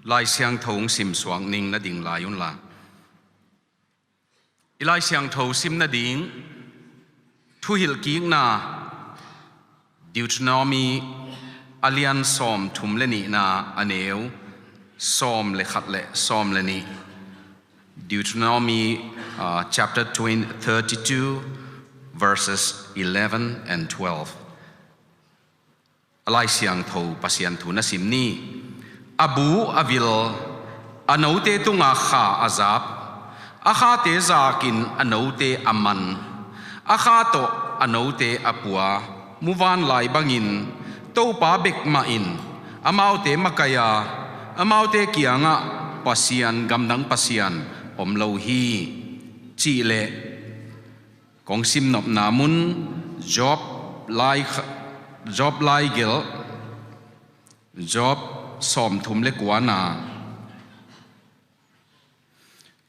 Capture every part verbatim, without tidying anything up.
Lai Siangtho hong simsuak ning na ding lai unla. I Lai Siangtho sim nading thuhilhkikna Deuteronomy a lian sawmthum le nihna a neu sawm le khat le sawm le nih. Deuteronomy, uh, chapter twenty, thirty-two, verses eleven and twelve. A Lai Siangtho Pasian thu na sim ni. A bu a vil, a note tunga kha a zap, a khate zakin a note a man, a kha tawh a note a pua, muvanlai bangin Topa bek mah in amaute makaih a, amaute kiangah Pasian, gamdang Pasian om lo hi, cih leh, kong simnopna mun Job lai kha-, Job lai gelh, Job sawmthum le kuana,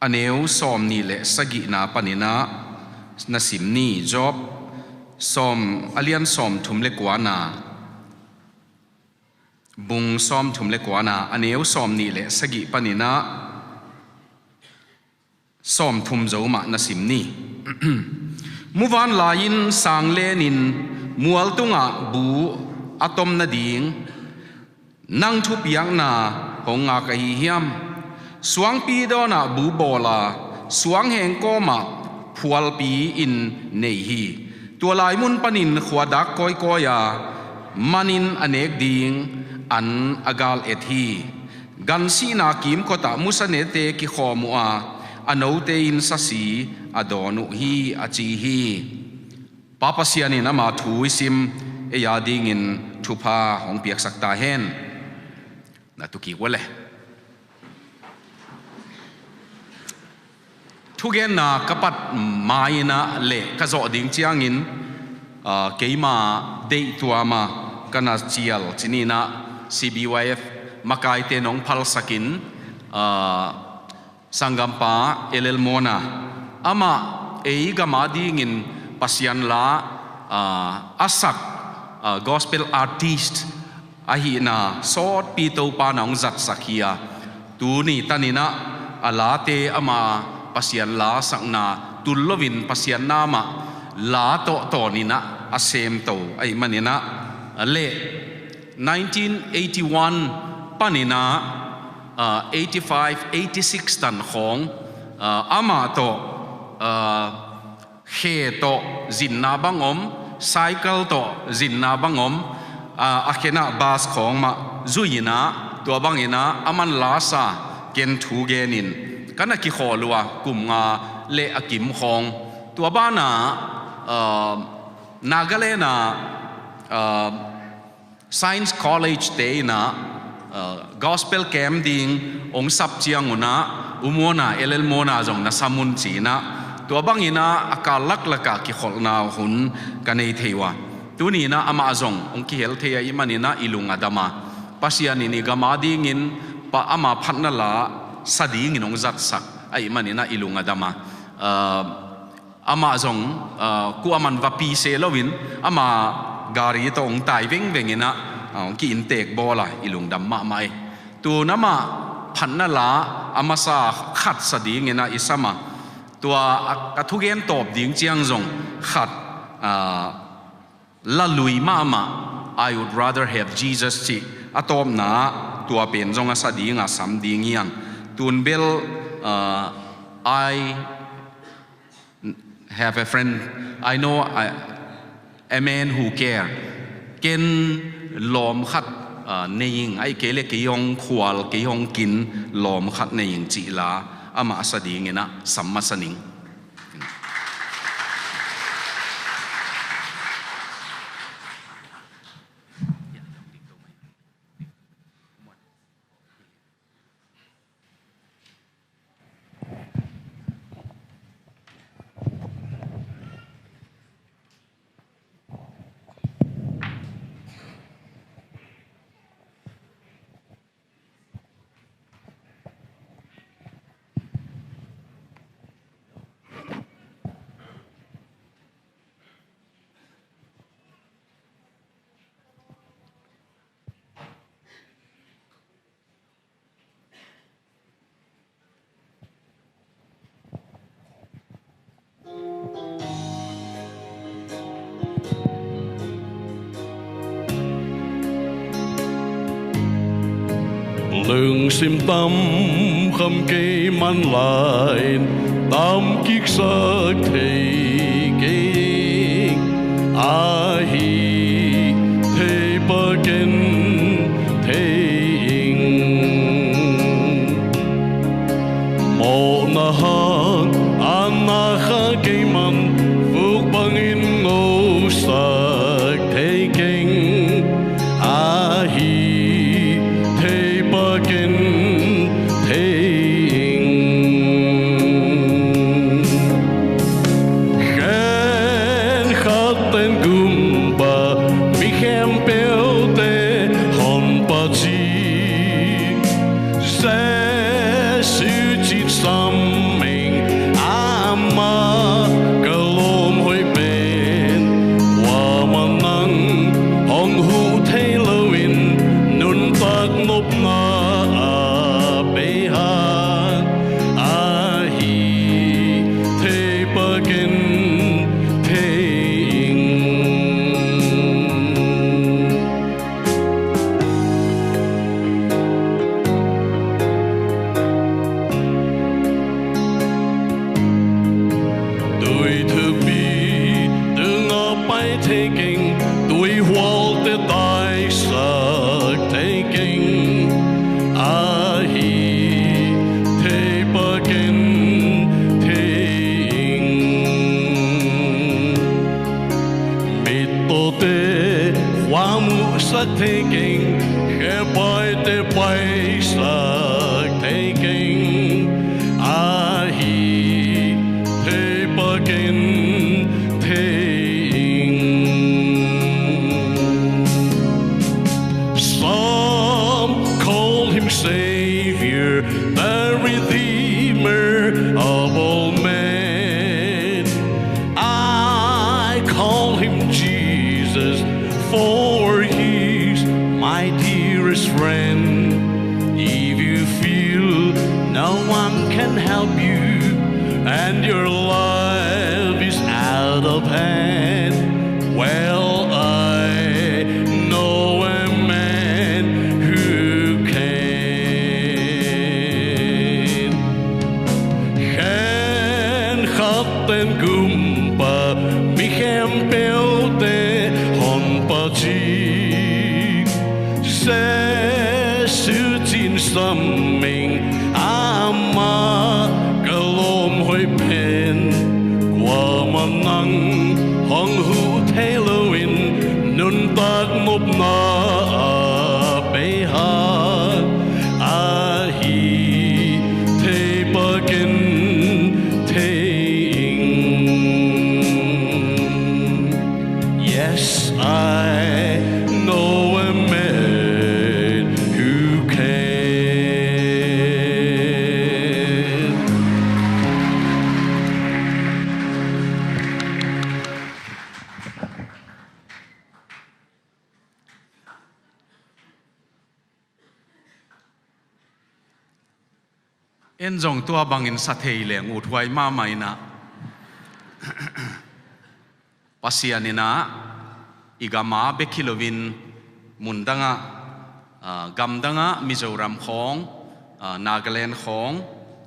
a neu sawmnih le sagihna paninah na sim ni. Job sawm, a lian sawmthum le kuana, bung sawmthum le kuana, a neu sawmnih le sagih paninah sawmthum zo mah na sim ni. Muvanlai-in sanglenin mual tungah bu a tom nading nang thupiakna hong ngak ahi hiam? Suangpi dawnah bu bawl a, suangheng kawmah phualpi-in nei hi. Tua lai mun panin khuadak kawikawi a, manin a nek ding an a gal et hi. Gansihna kimkotah musanete kikhawm uh a, a note in sasi a dawn uh hi, a ci hi. Pa Pasian in ama thu i sim ei a dingin thupha hong piaksak ta hen. Na tukik ua le. Thugenna ka pat mainah le ka zawh ding ciangin, aa, keima deih tuama ka na cial cininah C B Y F makaite nong phalsakin, aa, sanggampa L L Mona, amah ei gam a dingin Pasian la, aa, a sak, aa, gospel artist ahihna sawtpi Topa na hong zatsak hi a, tuni taninah a late ama Pasian la sakna tul loin Pasian namah la tawhtawninah a semto ahih maninah, a leh nineteen eighty-one paninah, ah, eighty-five, eighty-six tan khawng, ah, amah tawh, ah, khe tawh zinna bang om, cycle tawh zinna bang om, a, a khenah bus khawng mah zui inah, tua bang inah a man lasa ken thu genin ka na kikhawl uh a, kum nga le a kim khawng. Tua banah, a, Nagaland ah, a, Science College te inah, uh, gospel camp ding hong sap ciangunah, U Mona, L L Mona zong na sam un cinah, tua banginah a kal laklakah kikholhna hun ka nei thei uh a. Tuninah amah zong hong kihel thei ahih maninah i lung a dam a. Pasian in i gam a dingin pa ama phatna la sa dingin hong zatsak ahih maninah i lung a dam a. Uh, Amah zong, ah, kua man va pi se loin, ama gari tawh hong tai vengveng inah, ah, hong ki-intek bawl a, i lungdam mahmah e. Tun amah phatna la a masa khat sa ding inah i sam a. Tua a, a thugen tawp ding ciang zong khat, ah, la lui mahmah, "I would rather have Jesus," cih a tawpna ah tua pen zong a sa ding a sam ding hiang. Tun bel, ah, I have a friend, I know a, a man who care. Ken lawm khat, ah, nei ing, ahih kei leh kei hong khual, kei hong kin lawm khat nei ing cih la amah a sa ding inah sam masa ning. Lungsim tam kham kei man lai, tam kiksak thei kei, ahi thei pakin thei ing. Mawhna hang a na kha kei man, vuk bangin ngosak thei keng, ahi thei pakin thei ing. Khen khat ten gumpa mi khempeuhte Honpa ci, Jesu cin sam ing. Amah ka lawm hoih pen, kuamah nang hong huh thei loin nuntak nopna a pei hang, ahi thei pakin thei ing. Tui thupi tungah pai thei keng, tui hualte taisak thei keng, ahi thei pakin thei ing. Mittawte khuamuhsak thei keng, khepaite paisak thei keng, ahi thei pakin thei ing. Some call him Savior, the Redeemer of all men. I call him Jesus, for he's my dearest friend. If you feel no one can help you and your life is out of hand, well, I know a man who can. Khen khat ten gumpa mi khempeuhte Honpa ci, Jesu cin sam ing. Amah ka lawm hoih pen, kuamah nang hong huh thei loin nuntak nopna a pei hang, ahi thei pakin thei ing. Yes, I know a man who can. En zong tua bangin sa thei leng uthuai mahmah inah, Pasian inah i gam a bek hi loin mun dangah, ah, gam dangah Mizoram khawng, ah, Nagaland khawng,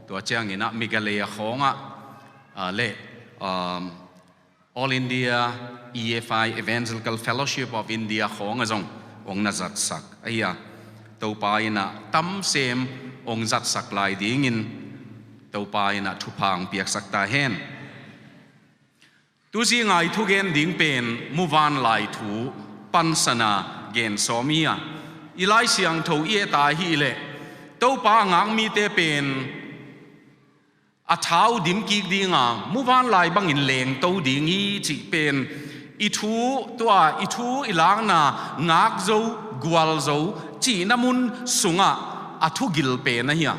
tua cianginah Meghalaya khawngah, ah, le, um, All India E F I, Evangelical Fellowship of India khawngah zong hong na zatsak ahi a, Topa inah tamsem hong zatsak lai dingin Topa inah thupha hong piaksak ta hen. Tuzinga i thugen ding pen muvanlai thu pansana gen sawm hi a, i Lai Siangtho i et a hih leh Topa a ngak mite pen a thau dim kik dinga muvanlai bangin lengto ding hi cih pen i thu, tua i thu i lakna ngak zo, gual zo cihna mun sungah a thugil pen ahi a.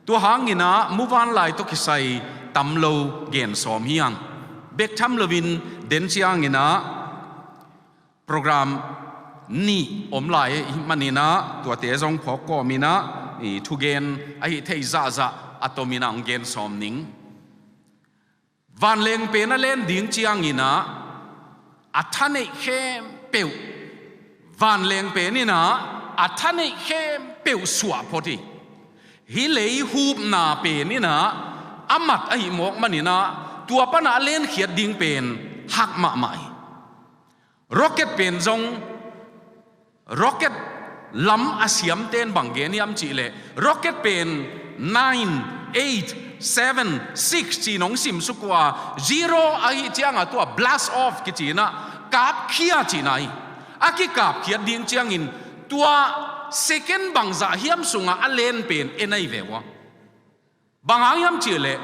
Tua hanginah muvanlai tawh kisai tam lo gen sawm hi hang. Bek tham loin den cianginah program nih om lai ahih maninah tuate zong phawk kawminah i thugen ahi theih zahzah a tominah hong gen sawm ning. Vanleng pen a len ding cianginah a thaneih khempeuh, vanleng pen inah a thaneih khempeuh peuh suah phot hi. Hih lei hupna pen in ah a mat ahih mawk manin ah tua pan ah a lenkhiat ding pen hak mahmah hi. Rocket pen zong, rocket lam a siamte'n bang gen hiam cih leh, rocket pen nine, eight, seven, six ci-in hong simsuk uh a, zero ahih ciangah tua blast off kici-in ah kapkhia cihna hi. A kikapkhiat ding ciangin tua second bangzah hiam sungah a len pen en ahi ve uh a. Bang hang hiam cih leh,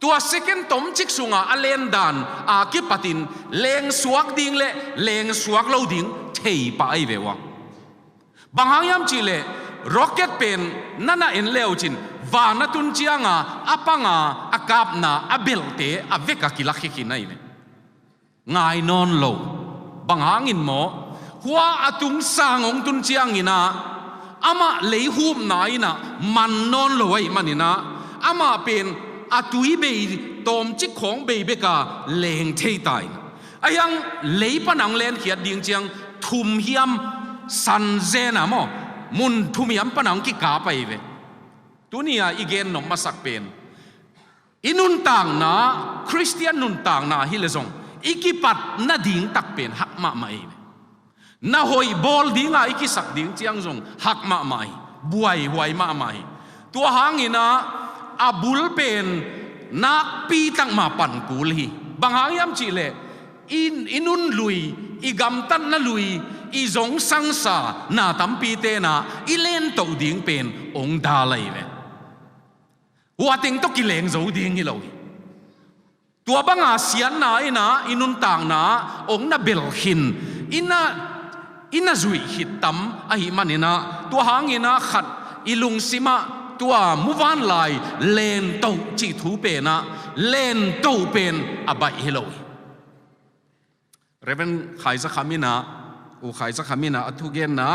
tua second tomcik sungah a len dan a kipatin lengsuak ding le lengsuak lo ding thei pah ahi ve uh a. Bang hang hiam cih leh, rocket pen na na en le uh cin, van a tun ciangah a panga a kapna a belhte a vek a kilakkhia khin ahi ve. Ngai nawn lo. Bang hangin maw? Hua a tung sang hong tun ciangin ah amah lei hupna in ah man nawn lo ahih manin ah amah pen a tui bei tawmcik khawng bei bek a leng thei ta in, ahi hang lei pan hong lenkhiat ding ciang thum hiam san zen a maw, mun thum hiam pan hong kikap ahi ve. Tuni-a i gen nop masak pen i nuntakna, Khristian nuntakna hi leh zong i kipat nading tak pen hak mahmah hi. Na hoih bawl dinga i kisak ding ciang zong hak mahmah hi, buaihuai mahmah hi. Tua hangin ah a bul pen nakpi tak mah pan kul hi. Bang hang hiam cih leh, i, i nun lui, i gamtatna lui, i zongsangsa na tampite'n ah i lentoh ding pen hong dal ahi ve. Hua teng tawh kileng zo ding hi lo hi. Tua banga siatna in ah i nuntakna hong na belh khin, i na, i na zuih khit tam ahih manin ah, tua hangin ah khat i lungsimah tua muvanlai lentoh cih thu pen ah lentoh pen a baih hi lo hi. Reverend Khai Za Kham in ah, U Khai Za Kham in ah a thugenna,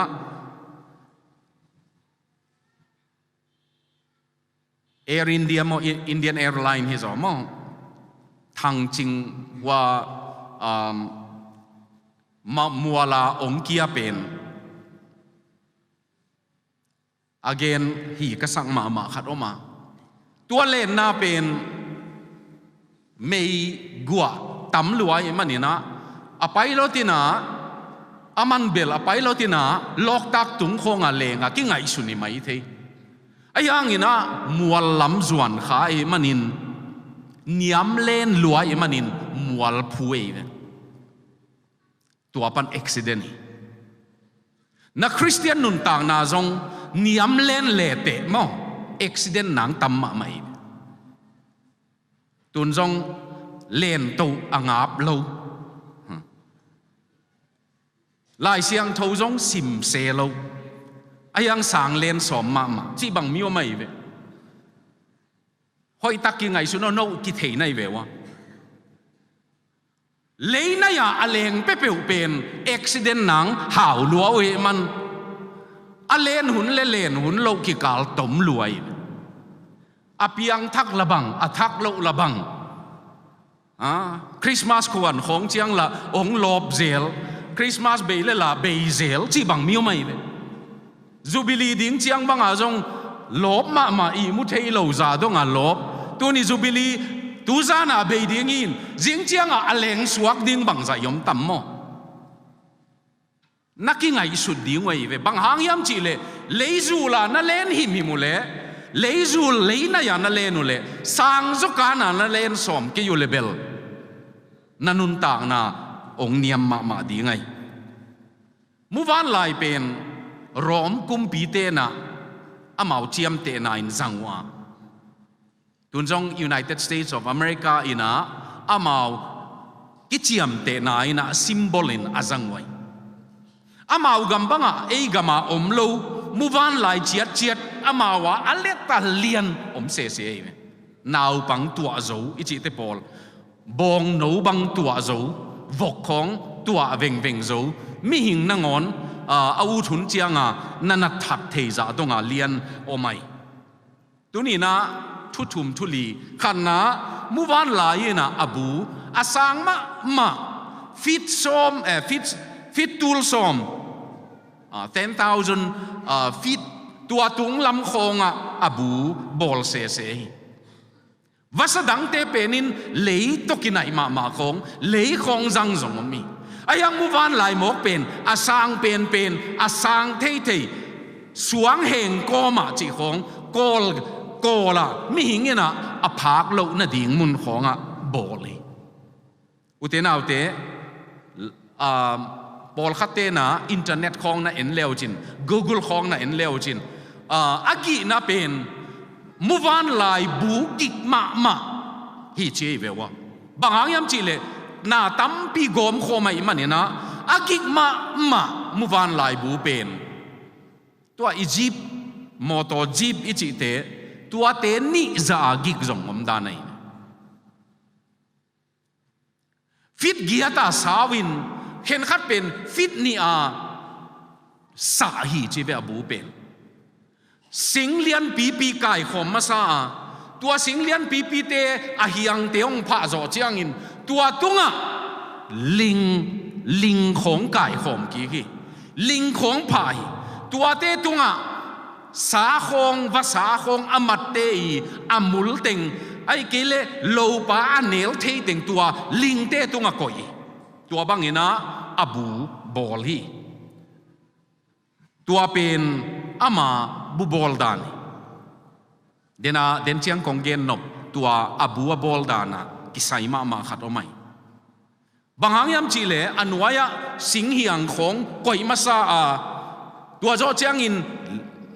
Air India maw, I-, Indian Airline hi zaw maw, Thang Cing Hua, um, ma-, muala hong kia pen a gen hi ka sak mahmah khat om a. Tua lenna pen meiguah tam lua ahih manin ah, a pilot in ah, a man bel a pilot in ah lawktak tung khawngah leng a kingaihsun hi mai thei. Ahi hangin ah mual lam zuan kha ahih manin, niam len lua ahih manin mual phu ahi ve. Tua pan accident hi. Na Khristian nuntakna zong niam len leteh maw, accident nang tam mahmah hi. Tun zong lentoh a ngap lo. Hmm. Lai Siangtho zong sim se lo. Ahi hang sang len sawm mahmah cih bang mi om ahi ve. Hoihtak kingaihsun aw, no kithei na hi ve ua. Lei nai-a a leng peuhpeuh pen accident nang hau lua uh ahih man, a len hun le len hun loh kikal tom lua hi. A piangthak la bang, a thak loh la bang. A, Christmas khuan khawng ciang lah hong lawp zel, Christmas bei le lah bei zel cih bang mi om ahi ve. Jubilee ding ciang banga zong lawp mahmah, ihmu thei lo zah donga lawp. Tuni Jubilee tuzana bei ding in, zing cianga a leng suak ding bangzah i om tam maw? Na kingaihsut ding uh ahi ve. Bang hang hiam cih leh, leizula na len himhim uh leh, leizul lei nai-a na len uh leh, sang zawkana na len sawm kei uh leh bel, na nuntakna hong niam mahmah ding ahi. Muvanlai pen Rom kumpite in ah amau ciamtehna in zang uh a, tun zong United States of America in ah amau kiciamtehna in ah symbol in a zang uh ahi. Amau gam bangah ei gama om lo muvanlai ciatciat amau a a let a lian om sese ahi ve. Naupang tuah zo i cihte pawl, bawngno bang tuah zo, vok khawng tuah vengveng zo, mihing nangawn, aa, a ut hun cianga na natthat thei zah donga lian om ahi. Tuni in ah thu thum thu li, khatna, muvanlai in ah a bu a sang mahmah, feet sawm, eh, feet, feet tul sawm, ah, ten thousand, ah, feet tua tunglam khawngah a bu bawl sese hi. Vasa dangte penin lei tawh kinaih mahmah khawng, lei khawng zang zong om hi. Ahi hang muvanlai mawk pen a sang penpen, a sang theithei, suang heng kawmah cih khawng, kawl, kawlah mihing inah a phak loh nading mun khawngah bawl hi. Ute naute, ah, pawlkhat tena internet khawng na en leucin, Google khawng na en leucin, ah, a gihna pen muvanlai bu gik mahmah hi ci hi ve ua. Bang hang hiam cihleh na tampi gawmkhawm ahih maninah a gik mahmah muvanlai bu pen tua i jeep, mawtaw jeep i cihte, tuate nih zah a gik zong om dan ahi. Fit giat a sau in, khenkhat pen fit nih a sah hi ci ve a bu pen. Sing lianpipi kaikhawm masa a, tua sing lianpipite a hiangte hong phah zawh ciangin, tua tungah ling, ling khawng kaikhawm kik hi. Ling khawng phah hi. Tuate tungah sa khawng, vasa khawng, a matte i, a multeng, ahih kei leh lopa a nel theiteng tua lingte tungah koih hi. Tua banginah a bu bawl hi. Tua pen ama bu bawl dan hi. Dena, den ciang kong gen nop, tua a bu a bawl danah kisai mahmah khat om ahi. Bang hang hiam cihleh a nuai-ah sing hiang khawng koih masa a, tua zawh ciangin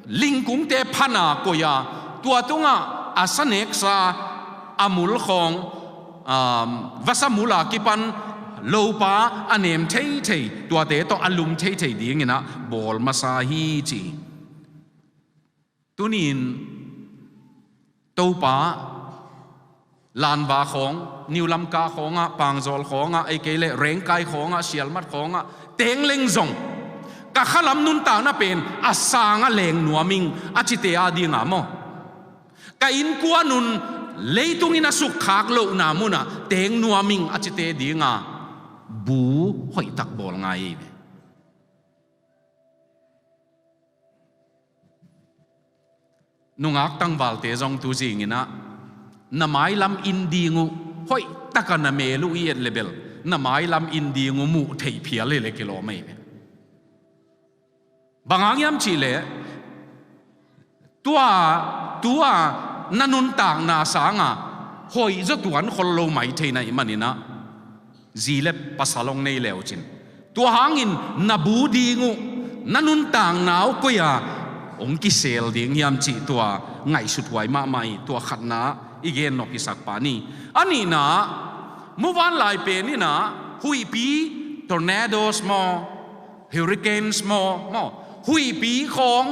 lingkungte phan a koih a, tua tungah a saneksa, a mul khawng, um, vasa mul a kipan lopa a nem theithei, tuate tawh a lum theithei dinginah bawl masa hi ci hi. Tuni-in Topa, Lanva khawng, New Lamka khawngah, Pangzawl khawngah, ahih kei leh Rengkai khawngah, Sielmat khawngah, teng leng zong ka khalam nuntakna pen a sangah leng nuam ing a cite a dinga maw, ka innkuan un leitungin a sukkhak lohna munah teng nuam ing a cite dinga bu hoihtak bawl ngai hi ve. Nungak tangvalte zong tu zinginah na mailam inn ding uh, hoihtakah na mel uh i et le bel na mailam inn ding uh muh theih phial hi le kilawm ahi ve. Bang hang hiam cihleh tua, tua na nuntakna sanga hoih zaw tuan khol lo mai thei na hih maninah zi le pasal hong nei leucin, tua hangin na bu ding uh, na nuntakna uh koi-a hong kisel ding hiam cih tua ngaihsut huai mahmah hi. Tua khatna i gen nop hisak pah ni. A nihna, muvanlai peninah huihpi, tornadoes maw, hurricanes maw, maw, huihpi khawng,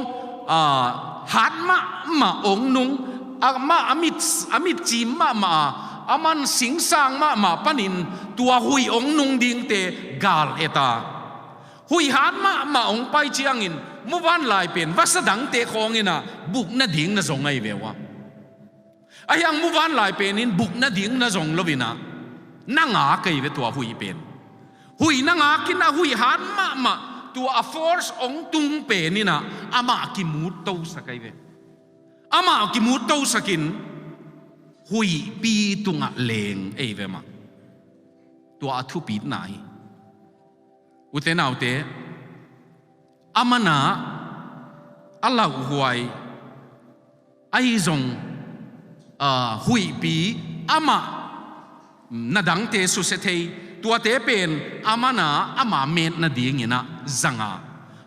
ah, hat mahmah hong nung, amah a mit, a mitcim mahmah a, aman singsang mahmah panin tua huih hong nung dingte gal et a, huih hat mahmah hong pai ciangin muvanlai pen vasa dangte khawnginah buk nading na zong ahi ve uh a. Ahi hang muvanlai penin buk nading na zong loinah na ngak ahi ve tua huih pen. Huih na ngakin a huih hat mahmah tua a force hong tung peninah amah kimut tosak ahi ve. Amah kimut tosakin huihpi tungah leng ahi ve mah. Tua a thupitna hi. Ute naute, a manah a lauhuai ahi zong, ah, huihpi amah na dangte susia thei, tuate pen a manah ama met nadinginah zanga,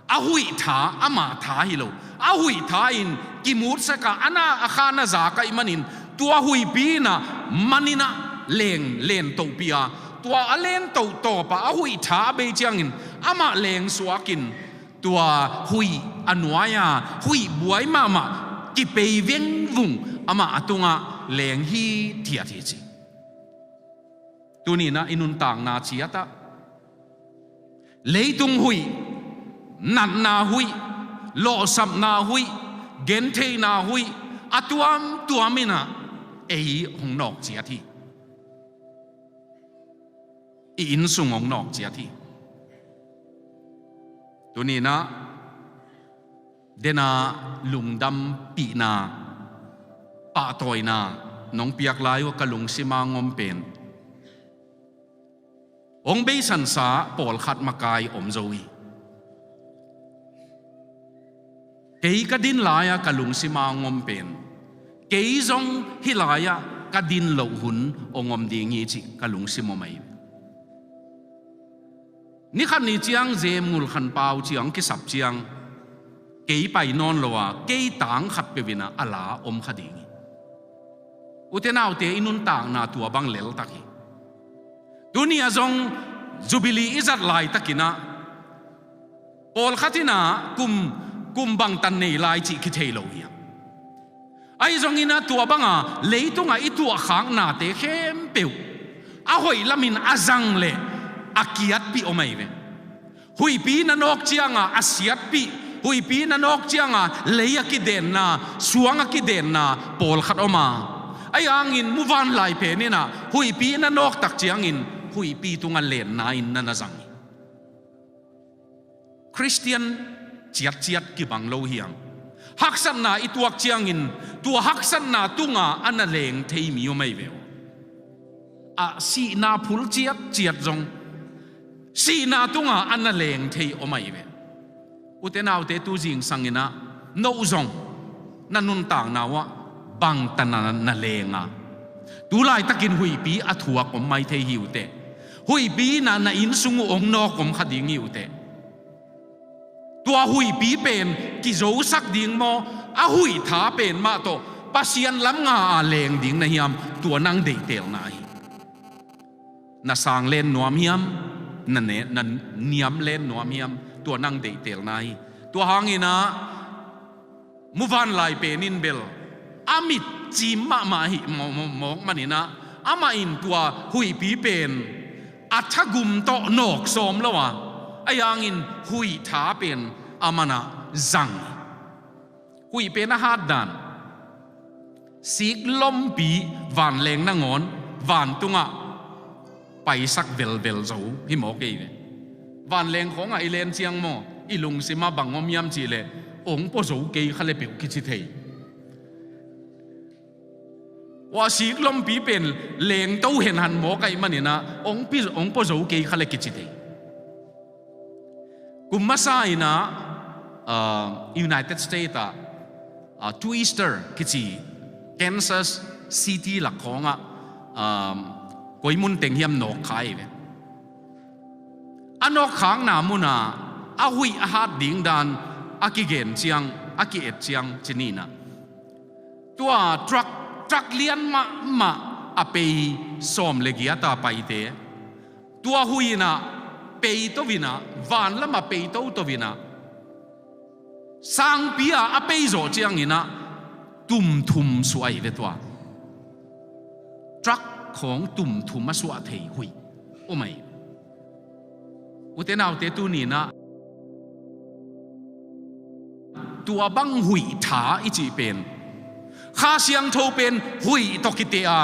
a huih tha ama tha hi lo, a huih tha in kimutsak a, a na a kha na zak ahih manin tua huihpi inah maninah leng, len tohpih a, tua a len toh tawpah a huih tha a bei ciangin amah leng suakin tua huih a nuai-a huih buai mahmah kipei vengvung amah a tungah leng hithiat hi ci. Tuninah i nuntakna ciatah leitung huih, natna huih, lawhsapna huih, gentheihna huih a tuamtuam inah ei hong nawk ciat hi. I innsung hong nawk ciat hi. Tuninah Dena lungdampihna, pahtawina nong piak lai uh a ka lungsima ngom pen hong beisansa pawlkhat makai om zo hi. Kei ka din lai-a ka lungsima ngom pen kei zong hih lai-ah ka din loh hun hong om ding hi cih ka lungsim om ahi. Nikhat ni ciang Jem Ngul Khan Pau ciang kisap ciang kei pai nawn lo a, kei tang khat peuh in ah a la om kha ding hi. Ute naute, i nuntakna tua bang leltak hi. Tuni a zong Jubilee i zat laitakin ah pawlkhat in ah kum, kum bangtan nei lai cih kithei lo hi. Ahi zongin ah tua banga leitungah i tuahkhaknate khempeuh a hoih lamin a zang leh a kiatpih om ahi ve. Huihpi na nawk cianga a siatpih, huihpi na nawk cianga lei a kidenna, suang a kidenna pawlkhat om a, ahi hangin muvanlai pen in ah huihpi na nawktak ciangin huihpi tunga lenna in na na zang hi. Khristian ciatciat kibang lo hi hang. Haksatna i tuak ciangin tua haksatna tunga a na leng thei mi om ahi ve uh. A sihna phul ciatciat zong sihna tunga a na leng thei om ahi ve. Ute naute, tu zingsang in ah no zong na nuntakna uh ah bangtan na, na leng a, tu laitakin huihpi a thuak om mai thei hi uh teh. Huihpi in ah na innsung uh hong nawk om kha ding hi uh teh. Tua huihpi pen kizosak ding maw, a huih tha pen mah tawh Pasian lam nga a leng ding na hiam, tua nang deihtelna hi. Na sang len nuam hiam, na ne, na niam len nuam hiam, tua nang deihtelna hi. Tua hangin ah muvanlai pen in bel a mit cim mahmah hi maw, maw, mawk manin ah amah in tua huihpi pen a thagum tawh nawk sawm lo a, ahi hangin huih tha pen a man ah zang hi. Huih pen a hat dan, sik lompi vanleng nangawn vantungah paisak velvel zo hi mawk ei ve. Vanleng khawngah i len ciang maw, i lungsimah bang om hiam cih leh hong pua zo kei kha le peuh kici thei. Ua sik lompi pen lengto henhan mawk ahih manin ah hong pi, hong pua zo kei kha le kici thei. Kum masa in ah, ah, United States ah, ah, Twister kici Kansas City lak khawngah, ah, koi mun teng hiam nawk kha ei ve. A nawkkhakna munah a huih a hat ding dan a kigen ciang, a ki-et ciang ci ni in ah, tua truck, truck lian mahmah a pei sawm le giat a paite, tua huih in ah peito in ah, vanlamah peito to in ah, sangpi-a a pei zawh ciangin ah tum thum suah ahi ve tua. Truck khawng tum thum a suah thei huih om ahi. Ute naute, tuni in ah tua bang huih tha i cih pen, Kha Siangtho pen huih tawh kite a,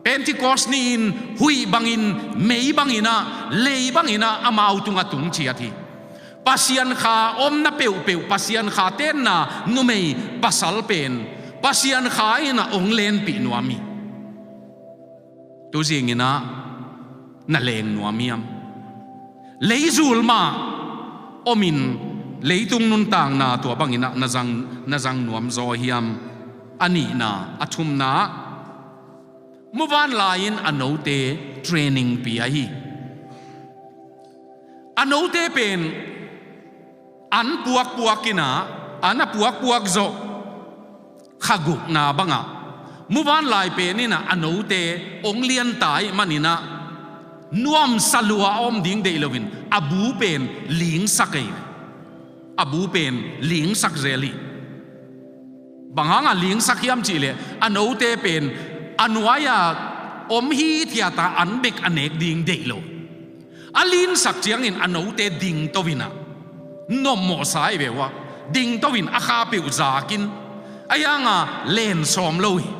Pentecost ni-in huih bangin, mei bangin ah, lei bangin ah amau tungah tung ciat hi. Pasian Kha omna peuhpeuh, Pasian Kha tenna numei pasal pen Pasian Kha in ah hong lenpih nuam hi. Tu zingin ah na leng nuam hiam? Leizul mah omin leitung nuntakna tua bangin ah na zang, na zang nuam zaw hiam? A nihna, a thumna, muvanlai-in a note training pia hi. A note pen an puakpuak in ah, an a puakpuak zawh kha gukna bangah, muvanlai pen in ah a note hong lianta ahih manin ah nuamsa lua a om ding deih loin a bu pen lingsak ei. A bu pen lingsak zel hi. Bang hangah lingsak hiam cih leh a note pen a nuai-a om hithiat a an bek a nek ding deih lo. A lingsak ciangin a note dingto in ah, nopmawhsa hi ve uh a, dingto in a kha peuh zak in, ahi hanga len sawm lo hi.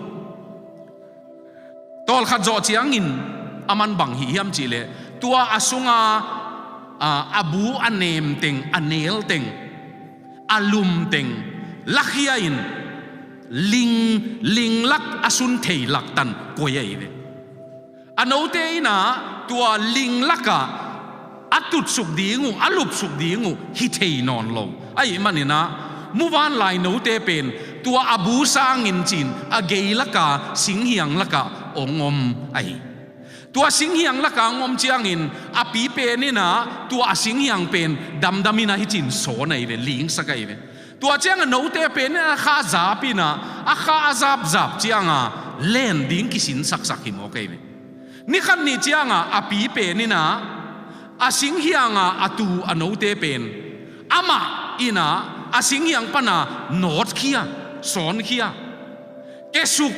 Tawlkhat zawh ciangin a man bang hih hiam cih leh tua a sunga, a, a bu a nem teng, a nel teng, a lum teng lakhia in ling, ling lak a sun thei lak tan koi ahi ve. A note in ah tua ling lakah a tutsuk ding uh, a lupsuk ding uh hi thei nawn lo. Ahih manin ah muvanlai note pen tua a bu sangin cin a gei laka singhiang laka ong om ahi. Tua singhiang laka ong om ciangin a pi pen in ah tua a singhiang pen damdam in ah hi cin sawn ahi ve, lingsak ahi ve. Tua ciang a note pen in a kha zap in ah, a kha a zapzap ciang a len ding kisinsaksak hi mawk ahi ve. Ni khat ni ciang a a pi pen in ah a singhiang a a tu a note pen amah in ah a singhiang pan a nawtkhia, sawnkhia, kesuk,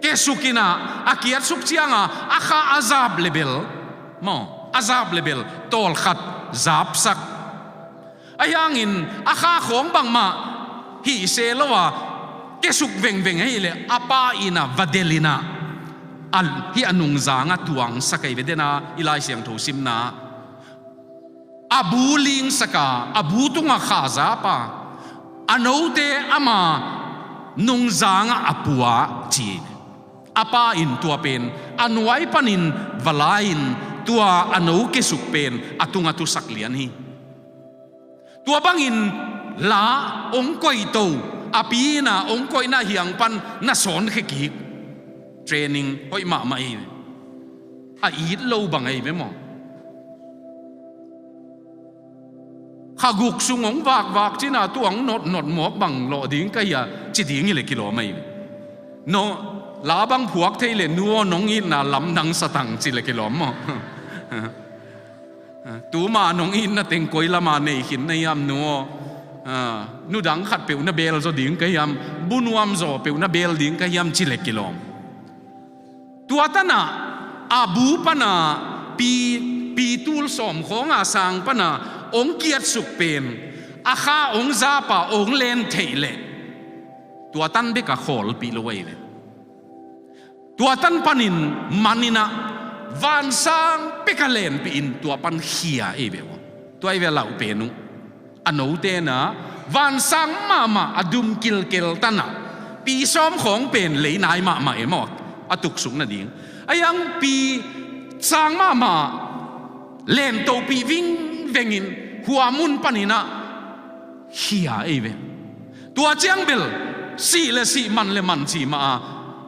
kesuk in ah a kiatsuk ciang a a kha a zap le bel, maw, a zap le bel tawlkhat zapsak. Ahi hangin a kha khawng bangmah hih se lo a kesuk vengveng ahih leh a pa in ah va del in ah, a, hih a nungzang a tuangsak ahi ve. Den a i Lai Siangtho simna a bu lingsak a, a bu tungah kha zap a, a note ama nungzang ah a pua ci. A pa in tua pen a nuai panin va la in tua a no kesuk pen a tungah tusak lian hi. Tua bangin la ong koih to, a pi in ah ong koihna hiang pan na sawnkhia kik. Training hoih mahmah hi. A it lo bang ahi ve maw? Kha guk sung ong vakvak cin a tu ong notnot mawk bang lawh ding ka hi a ci ding hi leh kilawm ahi ve. No, la bang phuak thei leh nu aw nong itna lamdang satang ci leh kilawm maw? Tuma nong itna teng koi lama nei khin na hiam nu aw? Ah, nu dang khat peuh na beel zaw ding ka hiam? Bu nuam zaw peuh na beel ding ka hiam ci leh kilawm. Tua tan ah a bu pan a pi, pi tul sawm khawng a sang pan a ong kiatsuk pen a kha ong zap a ong len theih leh tua tan bek a khawlpih lo ahi ve. Tua tan panin man in ah vansang pek a lenpih in tua pan khia ahi ve uh. Tua ahi ve, lau pen uh a note in ah vansang mahmah a dum kilkel tan ah pi sawm khawng pen lei nai mahmah e maw, a tuksuk nading. Ahi hang pi sang mahmah len tohpih vingveng in hua mun panin ah khia ahi ve. Tua ciang bel sih le sih, man le man ci mah a,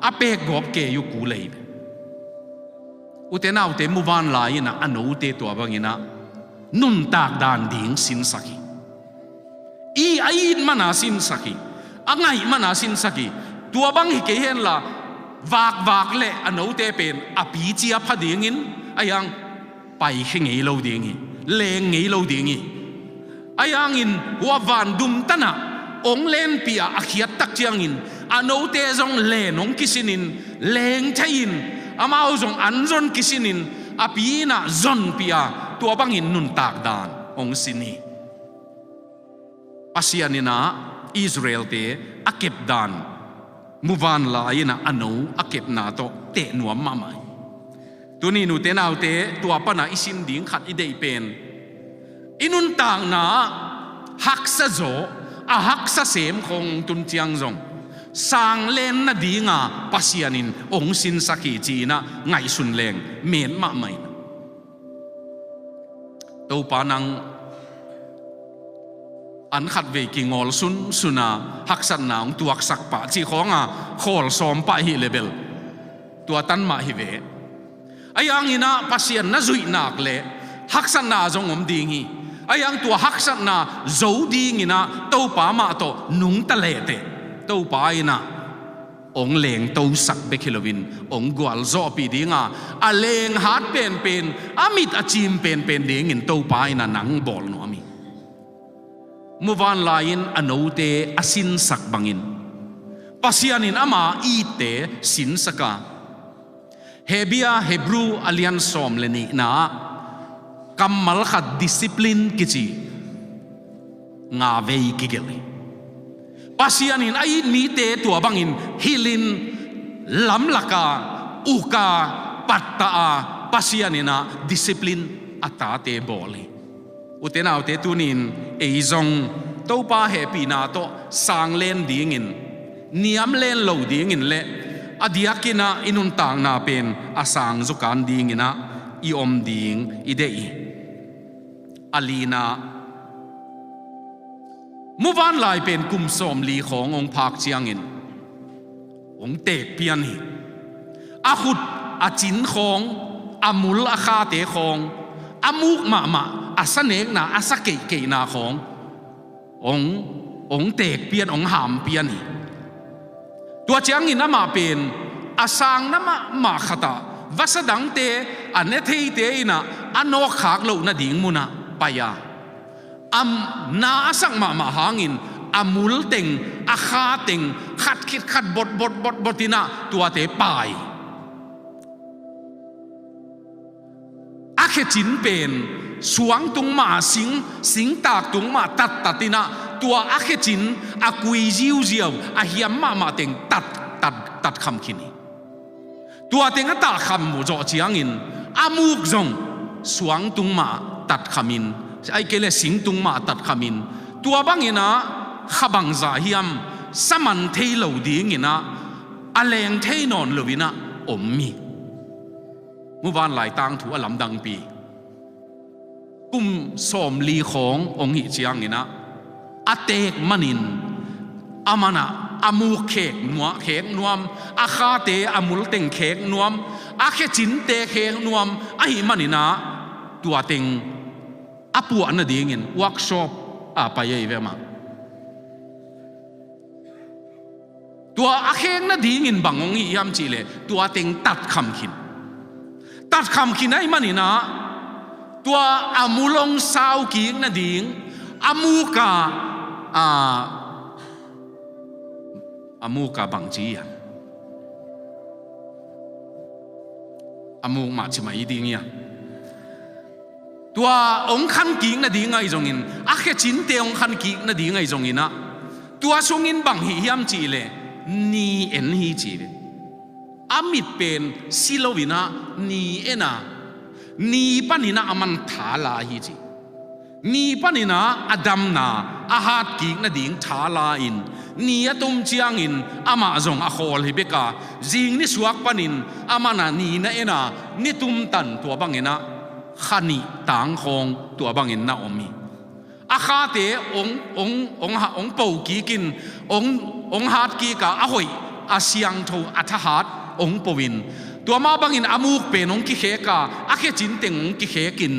a pek gawp kei uh kul ahi ve. Ute naute, muvanlai in ah a note tua bangin ah nuntak dan ding sinsak hi. I a it man a sinsak hi. A ngaih man a sinsak hi. Tua bang hi kei henla vakvak leh a note pen a pi cia pha dingin, ahi hang paikhia ngei lo ding hi. Leng ngei lo ding hi. Ahi hangin hua van dum tan ah ong lenpih a a khiat tak ciangin a note zong len ong kisinin, leng thei in, amau zong an zon kisinin a pi in ah zonpih a tua bangin nuntak dan ong sin hi. Pasian in ah Israel-te a kep dan muvanlai in ah a no a kepna tawh teh nuam mahmah hi. Tuni in ute naute, tua pan a i sim ding khat i deih pen i nuntakna ah haksa zaw, a haksa sem khawng tun ciang zong sang len nadinga Pasian in ong sinsak hi ci-in ah ngaihsun leng met mahmah in. Topa, nang an khatvei kingawl sunsun a haksatna hong tuaksak pah cih khawng a khawl sawm pah hi leh bel tua tan mah hi ve. Ahi hangin ah Pasian na zuih nak leh haksatna zong om ding hi. Ahi hang tua haksatna zo dingin ah Topa mah tawh nungta lehteh Topa in ah hong lengtosak bek hi loin hong gualzawhpih dinga, a lenghat penpen, a mit a cim penpen dingin Topa in ah nang bawl nuam hi. Muvanlai in a note a sinsak bangin Pasian in ama itte sinsak a, Hebia, Hebru a lian sawm le nihna ah kammal khat discipline kici nga vei kigelh hi. Pasian in a it mite tua bangin hilhin, lamlak a, uk a, pattah a, Pasian in ah discipline a tate bawl hi. Ute naute, tuni in ei zong Topa hehpihna tawh sang len dingin, niam len lo dingin le a diakin ah i nuntakna pen a sang zukan dingin ah i om ding i deih hi. A lina, muvanlai pen kum sawmli khawng hong phak ciangin hong teek pian hi. A khut, a cin khawng, a mul a khate khawng, a muk mahmah, a sa nekna, a sa keihkeihna khawng hong, hong teek pian, hong ham pian hi. Tua ciangin amah pen a sangna mahmah khatah vasa dangte, a ne theite in ah a nawkkhak loh nading munah pai a, a na a sak mahmah hangin a mul teng, a kha teng khat khit khat bot bot bot bot in ah tuate pai. A khecin pen suang tung mah, sing, singtak tung mah tattat in ah, tua a khecin a kui ziuziau, a hiam mahmah teng tat, tat, tat kham khin hi. Tua teng a tat kham uh zawh ciangin a muk zong suang tung mah tat khamin, ahih kei leh sing tung mah tat khamin, tua bangin ah kha bangzah hiam sa man thei lo dingin ah a leng thei nawn loin ah om hi. Muvanlai tangthu a lamdangpi. Kum sawmli khawng hong hih ciangin ah a teek manin, a man ah a muk khek nua-, khek nuam, a khate a mul teng khek nuam, a khecinte khek nuam ahih manin ah tua teng a puah nadingin workshop ah pai ahi ve mah. Tua a khek nadingin bang hong hih hiam cih leh tua teng tat kham khin. Tat kham khin ahih manin ah tua a mul hong sau kik nading, a muk a, a, a muk a bang ci hiam? A muk mah ci mai ding hiam? Tua hong khan kik nading ahi zongin, a khecinte hong khan kik nading ahi zongin ah, tua sungin bang hih hiam cih leh ni en hi ci ve. A mit pen si loin ah ni en a, ni panin ah a man tha la hi ci. Ni panin ah a damna, a hat kik nading tha la-in, ni a tum ciangin amah zong a khawl hi bek a, zing nisuak panin a man ah ni na en a, ni tum tan tua bangin ah kha nih tang khawng tua bangin na om hi. A khate hong, hong, hong ha-, hong po kik in, hong, hong hat kik a, a hoih, a siangtho, a thahat hong po in, tua mah bangin a muk pen hong kikhek a, a khecin teng hong kikhek in,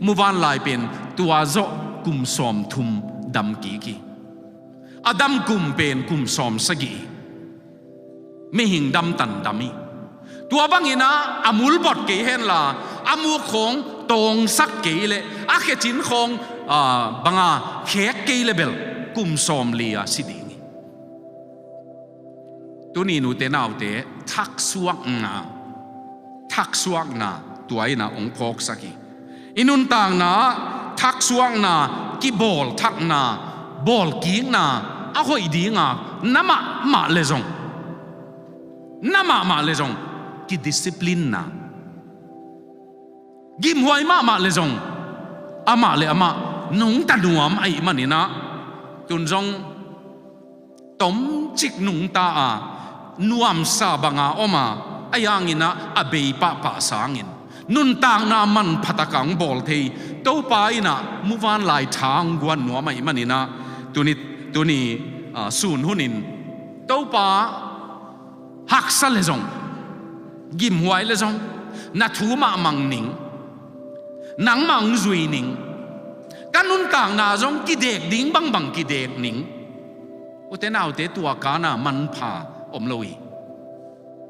muvanlai pen tua zawh kum sawmthum dam kik hi. A dam kum pen kum sawmsagih hi. Mihing damtan dam hi. Tua bangin ah a mul bot kei henla, a muk khawng tawngsak kei leh, a khecin khawng, ah, banga khek kei leh bel kum sawmli a si ding hi. Tuni nute naute, thaksuakna, thaksuakna tua in ah hong phawksak hi. I nuntakna ah thaksuakna, kibawlthakna, bawlkikna a hoih dinga, na mahmah le zong, na mahmah le zong, kidisciplinena, gimhuai mahmah le zong, amah le amah nungta nuam ahih manin ah, tun zong tomcik nungta a, nuamsa banga om a, a yangin ah a bei pahpah sangin nuntakna manpha taka hong bawl thei Topa in ah muvanlai tha hong guan nuam ahih manin ah, tuni, tuni, ah, sun hunin Topa haksa le zong, gimhuai le zong, na thu mah mang ning, nangmah hong zui ning, ka nuntakna zong kidek ding bangbang kidek ning. Ute naute, tua kana manpha om lo hi.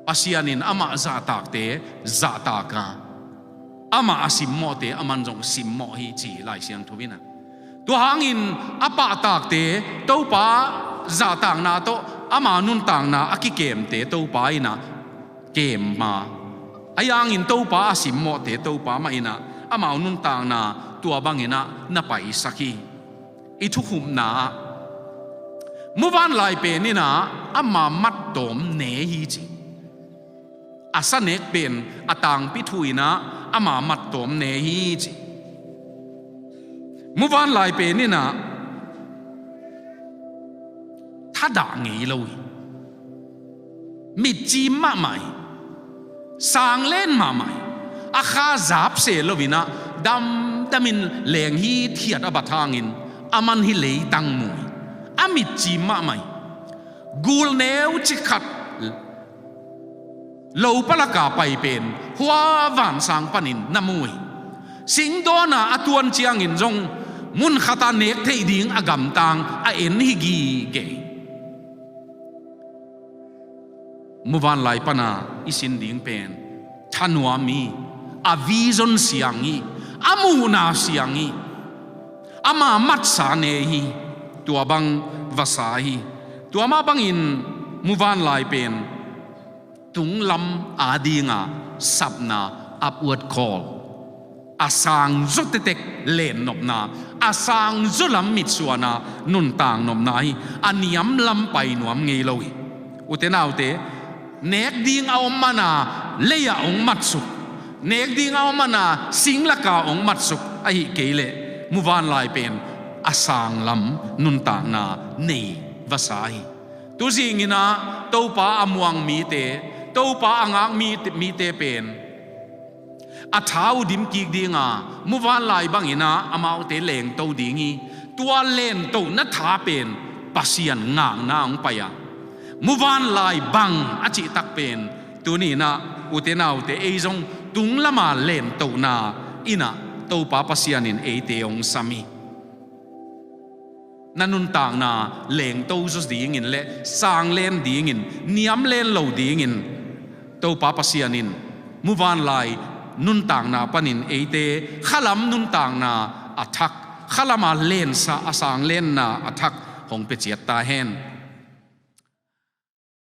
Pasian in amah zahtakte zahtak a, amah a simmawhte aman zong simmawh hi ci Lai Siangtho in ah. Tua hangin a pahtakte Topa zahtakna tawh ama nuntakna a kikemte Topa in ah kem a, a yangin Topa a simmawhte Topa mah in ah amau nuntakna tua bangin ah na paisak hi. I thukhupna ah, muvanlai pen in ah ama mattawm ne hi ci. A sa nek pen a tangpi thu in ah ama mattawm ne hi ci. Muvanlai pen in ah thadah ngei lo hi. Mitcim mahmah hi. Sanglen mahmah hi. A kha zapse loinah damdamin leng hithiat a bat hangin aman hih leitang mu hi. A mitcim mahmah hi. Gul neucik khat lo palaka pai pen hua vansang panin na mu hi. Singdawna a tuan ciangin zong mun khata nek theih ding a gamtang a en hi gige hi. Muvanlai pana i sin ding pen thanuam hi. A vision siang hi. A muhna siang hi. Ama matsa ne hi. Tua bang vasa hi. Tua mah bangin muvanlai pen tunglam adinga sapna, upward call, a sangzaw tektek lennopna, a sangzaw lam mitsuana nuntaknopna hi. A niam lam pai nuam ngei lo hi. Ute naute, nek ding a om mana lei-ah hong matsuk, nek ding a om mana singlaka hong matsuk ahih kei leh muvanlai pen a sanglam nuntakna nei vasa hi. Tuzinginah Topa a muang mite, Topa a ngak mi-, mite pen a tha uh dimkik dinga muvanlai banginah amaute lengto ding hi. Tua lentohna tha pen Pasian ngakna hong pai a, muvanlai bang a cihtak pen tuninah ute naute ei zong tunglama lentohna innah Topa Pasian in eite hong sam hi. Na nuntakna lengto zaw dingin le sanglen dingin, niamlen lo dingin Topa Pasian in muvanlai nuntakna panin eite khalam nuntakna a thak, khalama lensa a sanglenna a thak hong pia ciat ta hen.